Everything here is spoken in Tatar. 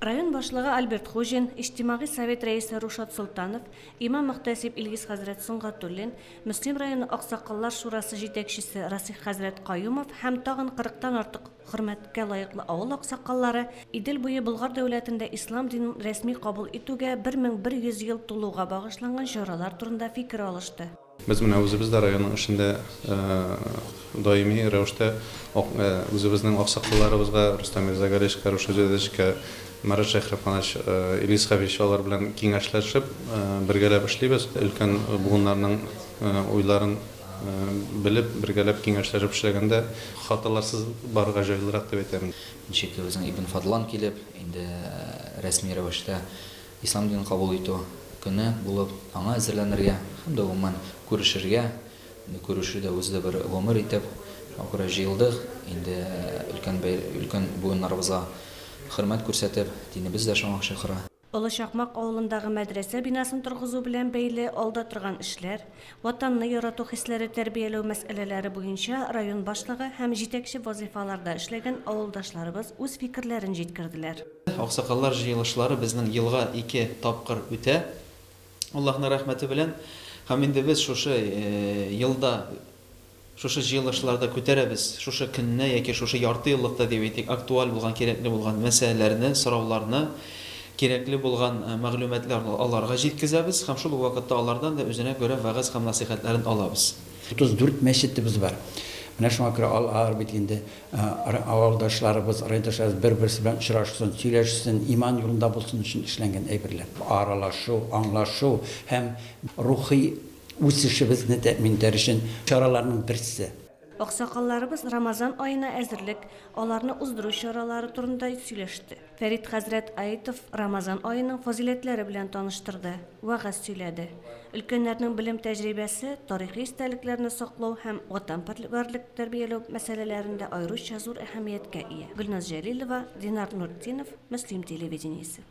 Район башлыгы Альберт Хуҗин, Иҗтимагый совет рәисе Рушат Солтанов, имам-мөхтәсиб Илгиз хәзрәт Сөнгатуллин, Мөслим районы Аксакаллар шурасы җитәкчесе Расих хәзрәт Каюмов һәм тагын кырыктан артык хөрмәткә лаеклы авыл аксакаллары Идел буе Болгар дәүләтендә ислам динен рәсми кабул итүгә 1100 ел тулуга багышланган чаралар турында фикер алышты. Без менә үзебез дә районның эшендә даими рәвештә үзебезнең аксакалларыбызга, Рөстәм Мирзагалиевичка, Рушад Җәдәдовичка, Марат Шәйхрахманович, Илгиз Хәбиевич алар белән киңәшләшеп, бергәләп эшлибез. Өлкән буыннарның уйларын белеп, бергәләп киңәшләшеп эшләгәндә хаталарсыз барырга җайлырак дип әйтәм. Ничек безнең Ибн Фадлан килеп, инде рәсми рәвештә Ислам динен кабул итү көне булып, аңа әзерләнергә һәм дә гомумән күрешергә, инде күрешү дә үзе дә бер гомер итеп, шуңа күрә җыелдык, инде өлкән бәй, өлкән буыннарыбызга хөрмәт күрсәтеп, динебез дә шуңа чакыра. Олы Чакмак авылындагы мәдрәсә бинасын торгызу белән бәйле алда торган эшләр, Ватанны ярату хисләре тәрбияләү мәсьәләләре буенча район башлыгы һәм җитәкче вазыйфаларда эшләгән авылдашларыбыз үз фикерләрен җиткерделәр. Аксакаллар җыелышлары безнең елга ике тапкыр үтә, Аллаһның рәхмәте белән. Һәм инде без шушы елда, шушы җыелышларда күтәрәбез шушы көнне яки шушы ярты еллыкта дип әйтик, актуаль булган, кирәкле булган мәсьәләләрне, сорауларны, кирәкле булган мәгълүматларны аларга җиткезәбез һәм шул ук вакытта алардан да үзенә күрә вәгазь һәм насыйхәтләрен алабыз. 34 мәчетебез бар. Менә шуңа күрә алар бит инде Авылдашларыбыз, райондашларыбыз бер-берсе белән очрашсын, сөйләшсен, иман юлында булсын өчен эшләнгән әйберләр. Аралашу, аңлашу һәм рухи үсешебезне тәэмин итәр өчен чараларның берсе. Аксакалларыбыз Рамазан аена әзерлек, аларны уздыру чаралары турында сөйләште. Фәрит хәзрәт Аитов Рамазан аеның фазыйләтләре белән таныштырды, вәгазь сөйләде. Өлкәннәрнең белем-тәҗрибәсе тарихи истәлекләрне саклау һәм ватанпәрвәрлек тәрбияләү мәсьәләләрендә аеруча зур әһәмияткә ия. Гөлназ Җәлилова, Динар Нуртдинов, Мөслим телевидениесе.